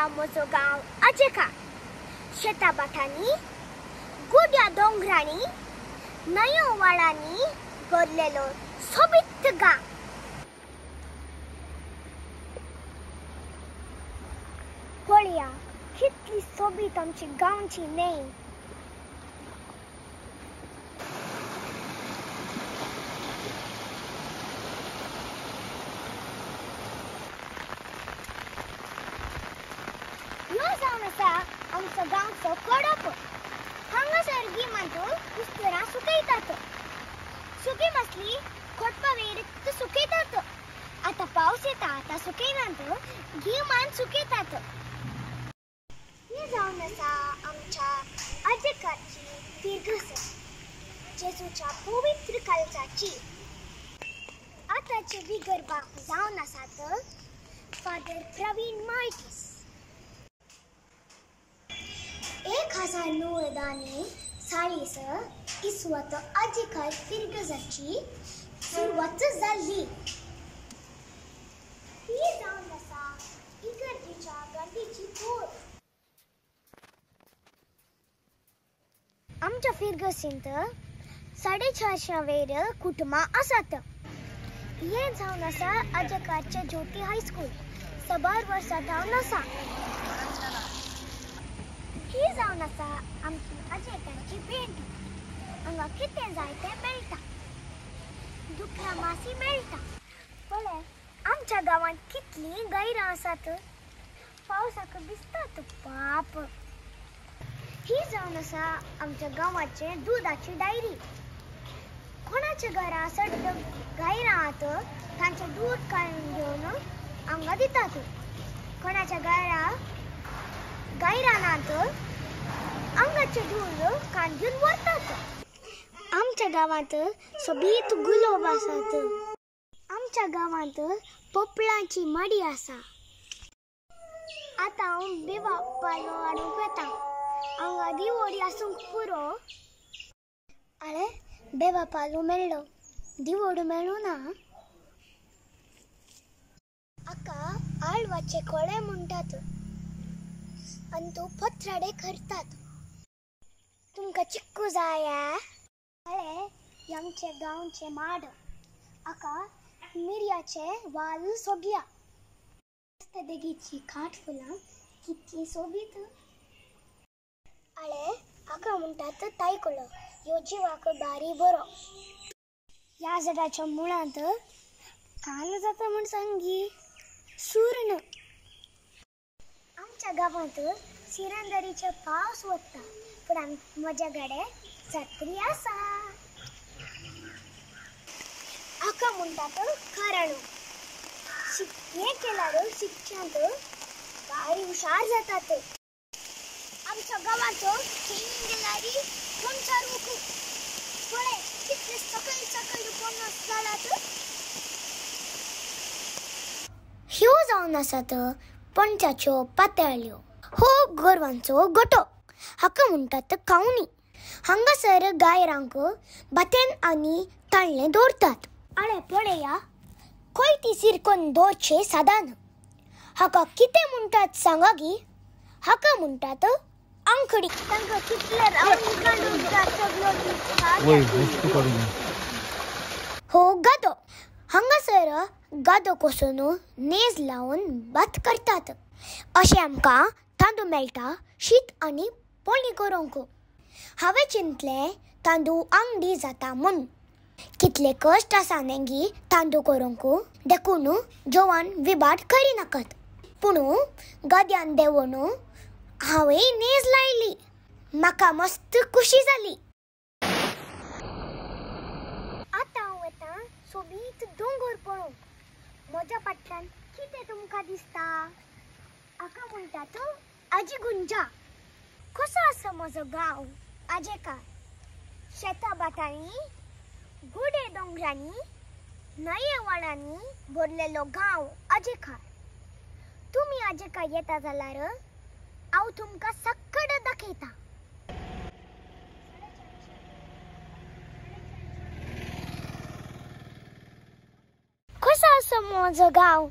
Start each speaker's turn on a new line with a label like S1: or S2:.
S1: आसा म्हजो गांव आजेकार. शेता भाटांनी, गुड्या दोंगरांनी, न्हंयो व्हाळांनी भरलेलो सोबीत गांव. पळया कितली सोबीत आमची गांवची न्हंय. आमचो गांवचो कडप. हांगासर गिमांत कुस्तरां सुकयतात. सुकी मसली कोटपा वेर सुकयतात. आतां पावस येता, आतां सुकयनात, गिमांत सुकयतात. ही जावन आसा आमच्या आजेकारची फिरगस, जेजूच्या पवित्र काळजाची. आतांचे विगरबा जावन आसात फादर प्रवीण मार्टीस. 1940 इसवत आजेकार फिरगजाची सुरवात जाल्ली. ही जावन आसा इगर्जेच्या गांधीची थोर. आमच्या फिरगसींत 450 वयर कुटुंबां आसात. हें जावन आसा आजेकारचें ज्योती हायस्कूल, साबार वर्सां जावन आसा. ही जावन आसा आमची आजेकारची भेंट. हांगा कितें जाय तें मेळटा, दुकरां मासी मेळटा. पळय आमच्या गांवांत कितलीं गैरां आसात, पावसाक भिजतात पाप. ही जावन आसा आमच्या गांवाचे दुदाची डायरी. कोणाच्या घरा सड गायरां आहात तांचें दूद काडून घेवन हांगा दितात. कोणाच्या घरा गायरां नात हांगाचें दूद काडून घेवन व्हरतात. आमच्या गांवांत सोबीत गुलोब आसात. आमच्या गांवांत पोपळांची माडी आसा. आतां हांव बेवा पालो हाडूंक वता. हांगा दिवोडी आसूंक पुरो. आरे बेवा पालो मेळ्ळो, दिवोड मेळूं ना. हाका आळवाचे कोळे म्हणटात आनी तो पत्राडे करतात. तुमकां चिक्कू जाय? आरे आमचे गांवचे माड, हाका मिरयाचे वाल सोगल्या. देगीची खाट फुलां कितली सोबीत. आळे हाका म्हणटात तायकुळो, ह्यो जिवाक बारी बरो. ह्या झाडाच्या मुळांत कान जाता म्हूण सांगी सुर्ण. आमच्या गांवांत सिरंदरीचे पावस वता, पूण म्हज्या कडेन छत्री आसा. हाका म्हणटात करणो. हें केल्यार शिक्षांत भारी हुशार जातात. आमच्या गांवांत गेल्यार कोणचार मुखू पळय कितले सकयल सकयल पन्नास जाल्यात. ह्यो जावन आसात पणसाच्यो पातळ्यो. हो गोरवांचो गोटो, हाका म्हणटात कावणी. हांगासर गायरांक भातेन आनी ताळणें दवरतात. आळे पळया कोयती सिरकोन दवरचें सादान. हाका कितें म्हणटात सांगा गी? हाका म्हणटात आंखडी. तांकां कितले रावंड काडून हो गादो. हांगासर गादो कोसून नेज लावन भात करतात. अशें आमकां तांदूळ मेळटा शीत आनी पोळणी करूंक. हांवें चिंतलें तांदूळ आंगडी जाता म्हूण. कितले कश्ट आसा न्ही तांदूळ करूंक, देखून जेवण विभाट करिनाकात. पूण गाद्यान देंवून हांवें नेज लायली. म्हाका मस्त खुशी जाली. आतां हांव वता सोबीत दोंगर पळोवंक. म्हज्या फाटल्यान कितें तुमकां दिसता? हाका म्हणटात आजीगुंजा. कसो आसा म्हजो गांव आजेकार? शेता भाटांनी, गुडे दोंगरांनी, न्हंये व्हाळांनी भरलेलो गांव आजेकार. तुमी आजेकार येता जाल्यार हांव तुमकां सक्कड दाखयता. कसो आसा म्हजो गांव?